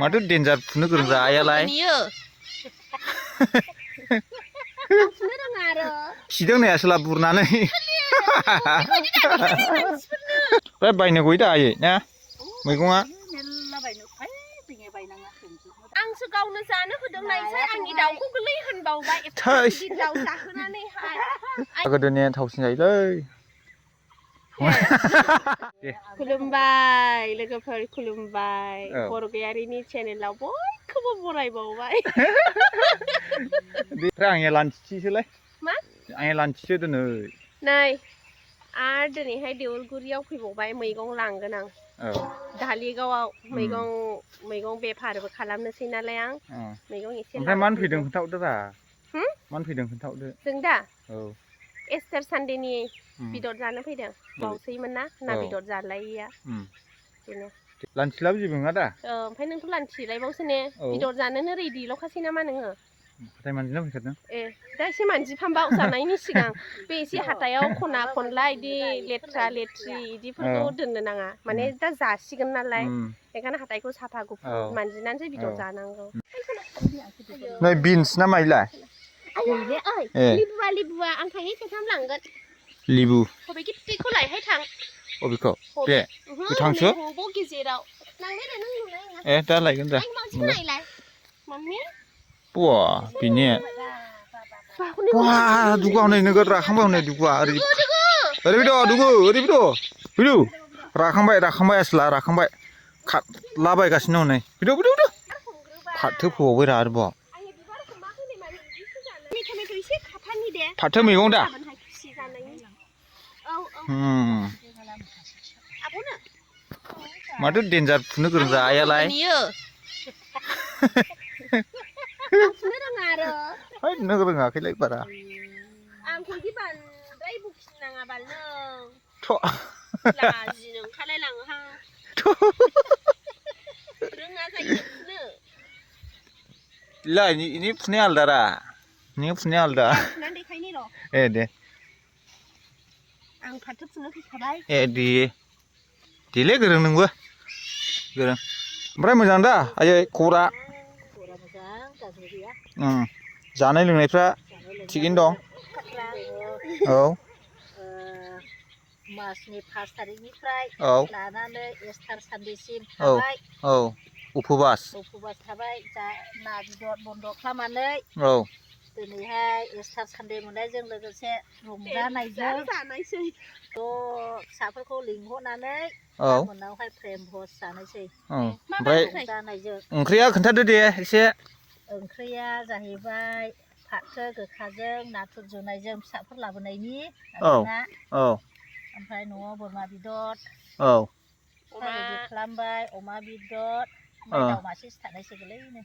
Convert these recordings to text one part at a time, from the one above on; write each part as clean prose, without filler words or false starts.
माथो डेन्जार फुनो गोरों जायालाय खिदों नै आसोला बुरनानै बे बायनो गयो दा आयै ना मैगङा आंसो गावनो जानो होदों नायसाय आंनि दाउखौ गोरलै होनबावबाय दाउ जाहोनानैहाय गोदोनिया थावसिन जायोलै खुलुमबाय लोगोफोर खुलुमबाय बरगयारिनि चेनेलाव बयखौबो बरायबावबाय आंनिया लान्थिसोलाय मा आंनिया लान्थिसो दोनै नै आरो दिनैहाय देउलगुरियाव फैबावबाय मैगं लांगोन आं धालिगावआव मैगं बेफारबो खालामनोसै नालाय आं मैगं एसे ओमफ्राय मानो फैदों खोन्थाहरदोरा मानो फैदों खोन्थाहरदो जों दा औ एस्टार सानडेनि बेदर जानो फैदों बावसैमोन ना बेदर जालायैया बेनो लान्थिलाबो जेबो नङा दा ओमफ्राय नोंथ' लान्थिलायबावसो ने बेदर जानोनो रेडिल'खासै नामा नोङो हाथाय मानजिना फैखादों दा एसे मानजिफामबा जानायनि सिगां बे एसे हाथायाव खना खनला इदि लेथ्रा लेथ्रि इदिफोरखौ दोननो नाङा माने दा जासिगोन नालाय बेखायनो हाथायखौ साफा गुफुर मानजिनानैसो बेदर जानांगौ नै बिन्स ना माइलाय लिबुआ आं थाइनै थाइथाम लांगोन लिबु बबे गिदिरखौ लायहाय थां बबेखौ बे गोथांसो गेजेराव दा लायगोन दा बा बिनि बा दुगा हनै नोगोद राखांबाय हनै दुगा ओरैबायदि फैदो राखांबाय आसोला राखांबाय खारलाबायगासिनो हनै फैदो फाथो फोबावबाय रा आरोबाव फाथो मैगं दा माथो डेन्जार फुनो गोरों जायालाय नों रोङाखैलाय बारा आंखौ इदि बांद्राय बखिनाङा बाल नों लाजिनो ओंखारलायलाङोहां रोङा जायो फुनो ला इनि फुनाया आलदा रा नोंनि फुनाया आलदा फुनानै देखायनि र' दे आं फाथो फुनो फैखाबाय देलै गोरों नोंबो गोरों ओमफ्राय मोजां दा आयै खबरा जानाय लोंनायफ्रा थिगैनो दं औ मासनि 5 तारिखनिफ्राय लानानै एस्टार सानडेसिम थाबाय उपबास थाबाय ना बेदर बन्द खालामनानै दिनैहाय एस्टार सानडे मोननायजों लोगोसे रंजानायजों जानायसै फिसाफोरखौ लिंहरनानै मोनावहाय प्रेम भज जानोसै ओमफ्राय ओंख्रिया खोन्थादो दे एसे ओंख्रिया जाहैबाय फाथो गोखाजों नाथुर जुनायजों फिसाफोर लाबोनायनि ओमफ्राय न'आव बोरमा बेदर खालामबाय अमा बेदर दाउ मासे सिथारनायसो गोलैनो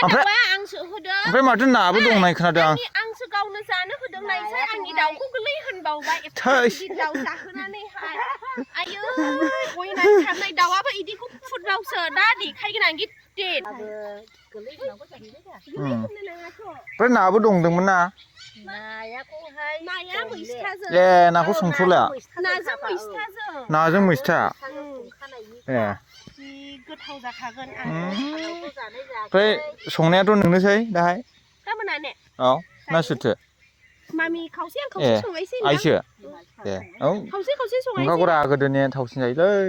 ओमफ्राय माथो नाबो दं होननाय खोनादों आंसो गावनो जानो होदों नायसाय आंनि दाउखौ गोरलै होनबावबाय दाउ जाहोनानैहाय आयै गयनानै खारनाय दाउआबो इदिखौ फुटबावसो दा देखायगोन आं गिदिर ओमफ्राय नाबो दं होनदोंमोन ना नाया मैस्थाजों नाखौ संथ'ला नाजों मैस्था गोथाव जाखागोन ओमफ्राय संनायाथ' नोंनोसै दाहाय गाबोनानो ना सोरथो मामि खावसे आं खावसे संनायसै आइसो खावसे संनायसै नंखागौरा गोदोनिया थावसिन जायोलै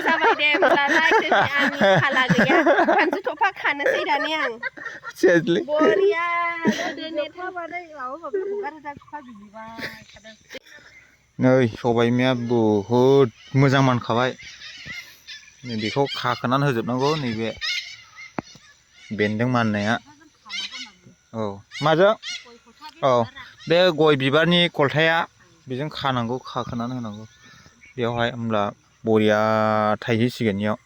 जाबाय दे होमब्लालाय दिनै आंनि फाला गैया फानजु थफा खानोसै दाने आं बरिया नै सबाय बिमाया बहुद मोजां मोनखाबाय बेखौ खाखोनानै होजोबनांगौ नैबे बेन्दों माननाया माजों बे गय बिबारनि खलथाया बेजों खानांगौ खाखोनानै होनांगौ बेयावहाय होमब्ला बरिया थायहैसिगोन इयाव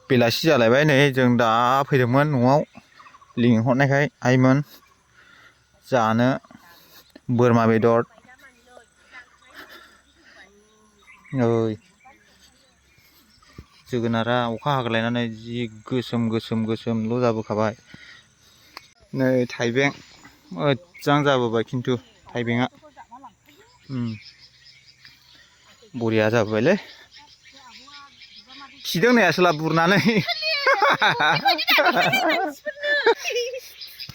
बेलासि जालायबाय नै जों दा फैदोंमोन न'आव लिंहरनायखाय आइमोन जानो बोरमा बेदर जोगोनारा अखा हाग्लायनानै जि गोसोमल' जाबोखाबाय नै थाइबें मोजां जाबोबाय खिन्थु थाइबेंआ बरिया जाबायलै खिदों नै आसोला बुरनानै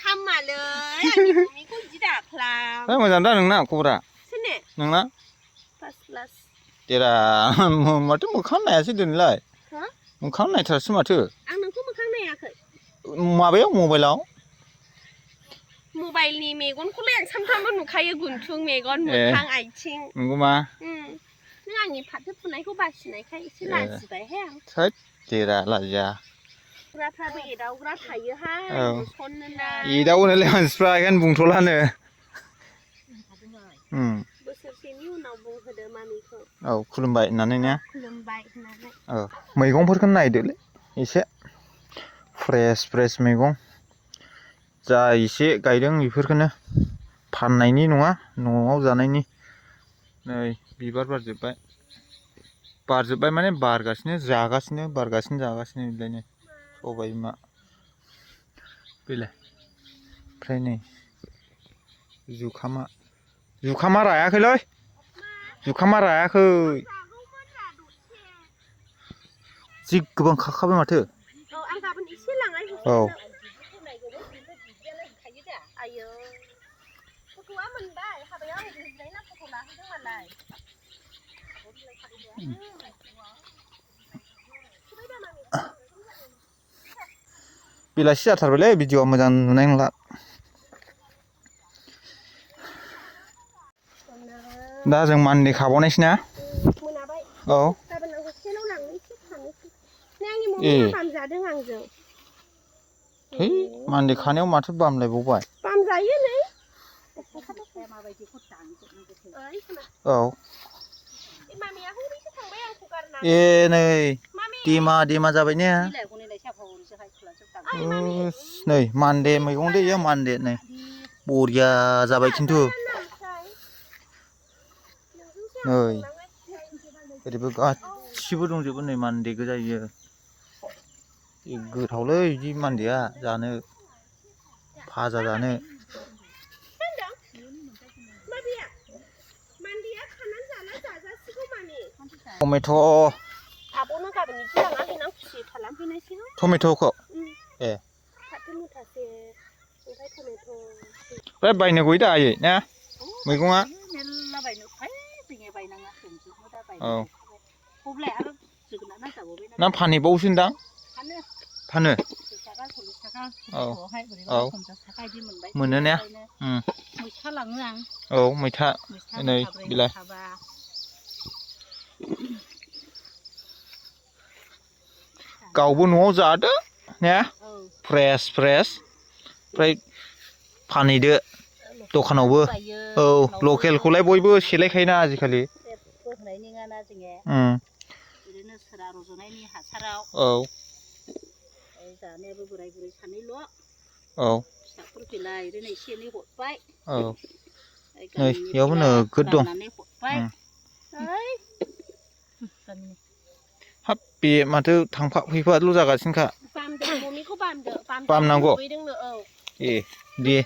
हामालै आंनि मम्मिखौ बिदि दाख्लाम मोजां दा नोंना खबरा सोरने नोंना फार्स्ट क्लास देरा माथो मोखां नायासै दिनैलाय हो मोखां नायथारासै माथो आं नोंखौ मोखां नायाखै माबायाव मबाइलाव मबाइलनि मेगनखौलाय आं सानफ्रामबो नुखायो गुन्थुं मेगन मोखां आथिं नंगौ मा नों आंनि फाथो फुनायखौ बासिनायखाय एसे लाजिबायहाय आं थोद देरा लाजिया ग्राफ्राबो एदावग्रा थायोहाय होसननोना एदावोनोलै मानसिफ्रा बेखायनो बुंथ'लानो बोसोरसेनि उनाव बुंहोदो मामिखौ औ खुलुमबाय होननानै ने खुलुमबाय होननानै मैगंफोरखौनो नायदोलै एसे फ्रेस मैगं जा एसे गायदों बेफोरखौनो फाननायनि नङा न'आव जानायनि नै बिबार बारजोब्बाय माने बारगासिनो जागासिनो बिलायनो सबाय बिमा बेलाय ओमफ्राय नै जुखामा रायाखैलै जि गोबां खाखाबाय माथो आं गाबोन एसे लांनाय आयो फट'आ मोनबाय हाबायाव आं जिरायना फट' लाहैदों मालाय बेलासि जाथारबायलै भिडिअ'आ मोजां नुनाय नंला दा जों मानदे खाबावनायसै ना मोनाबाय औ गाबोन आं हस्टेलाव लांनोसै थानोसै नै आंनि मम्मिया बामजादों आंजों है मानदे खानायाव माथो बामलायबावबाय बामजायो नै औ ए नै देमा जाबाय ने नै मानदे मैगं दै इयो मानदे नै बरिया जाबाय खिन्थु नै ओरैबो गासिबो दंजोबो नै मानदे गोजा इयो गोथावलै बिदि मानदेया जानो भाजा जानो टमेट' आब'नो गाबोन बिदि लांना हैनां खुसि खालामफैनोसै टमेट'खौ ए फाथो मुथासे ओमफ्राय टमेट' बे बायनो गयो दा आयै ना मैगङा औ ना फानहैबावोसोनदां फानो औ मोनो ने औ मैथा नै बिलाय गावबो न'आव जादो ने फ्रेस ओमफ्राय फानहैदो दखानावबो औ लकेलखौलाय बयबो सेलायखायोना आजिखालि औ जानायाबो बोराय बुरै सानैल' औ फिसाफोरखौलाय ओरैनो एसे एनै हरबाय औ नै बेयावबो नोगोद दं हाब बे माथो थांफा फैफाल' जागासिनोखा बामनांगौ ए दे